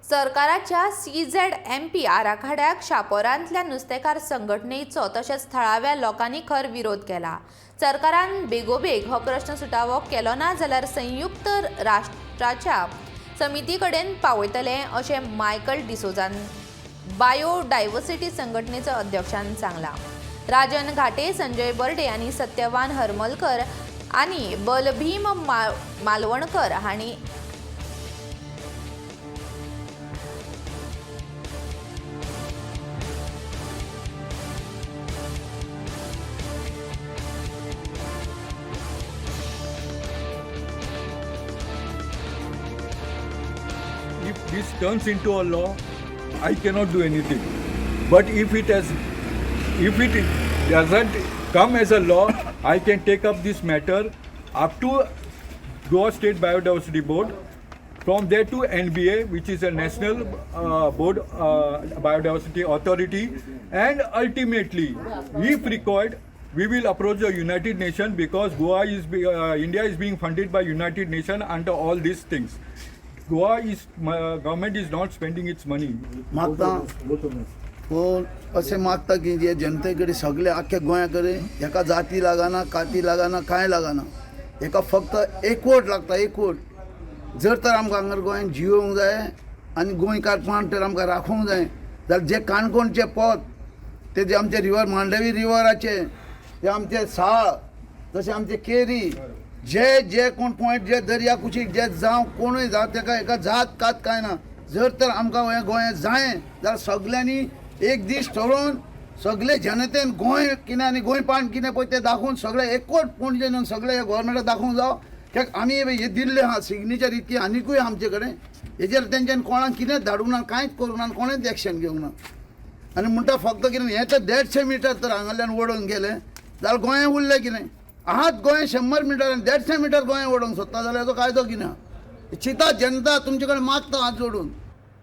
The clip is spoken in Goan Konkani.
सरकाराच्या CZMP आराखड्याक शापोरांतल्या नुस्तेकार संघटनेचो तशेंच थळाव्या लोकांनी खर विरोध केला. सरकारान बेगोबेग हो प्रश्न सुटावो केलो ना जाल्यार संयुक्त राष्ट्राच्या समिती कडेन पावयतले अशें मायकल डिसोजान, बायोडायवर्सिटी संघटनेचो अध्यक्षान सांगलां. राजन घाटे, संजय बर्डे आनी सत्यवान हरमलकर आनी बलभीम मालवणकर हांणी If this turns into a law, I cannot do anything. But if it doesn't come as a law, I can take up this matter up to Goa State Biodiversity Board, from there to NBA, which is a national board biodiversity authority, and ultimately, if required, we will approach the United Nations because India is being funded by United Nations under all these things. Goa is government is not spending its money. मागता पूण अशें मागता की जे जनते कडेन सगळे आख्ख्या गोंया कडेन हेका जाती लागना, काती लागना, कांय लागना. हेका फक्त एकवट लागता, एकवट. जर तर आमकां हांगार गोंयान जियोवंक जाय आनी गोंयकारपण तर आमकां राखूंक जाय जाल्यार जे काणकोणचे पोत ते जे आमचे रिवर मांडवी रिवराचे ते आमचे साळ तशें आमचे केरी जे जे कोण पॉयंट जे दर्या कुशीक जे जावं कोणूय जावं तेका हेका जात कात कांय ना. जर तर आमकां हें गोंय जाय जाल्यार सगल्यांनी एक दीस ठरोवन सगळे जनतेन गोंय कितें आनी गोंय पाण कितें पळय तें दाखोवन सगळे एकवट पणजे न्हू सगळे गोवोरमेंटाक दाखोवंक जावं कित्याक आमी हे दिल्ले आहा सिग्नेचर इतकी आनिकूय आहा आमचे कडेन. हेजेर तेंच्यानी कोणाक कितेंच धाडूंक ना, कांयच करूंक ना, कोणेंच एक्शन घेवंक ना. आनी म्हणटा फक्त कितें हें तर 150 मिटर तर हांगाल्यान ओडून गेलें जाल्यार गोंय उरलें कितें आहात. गोंय 100 मिटर आनी 150 मिटर गोंय ओडूंक सोदता जाल्यार हेजो कायदो कितें आहा? चिंता जनता तुमचे कडेन मागता हात जोडून.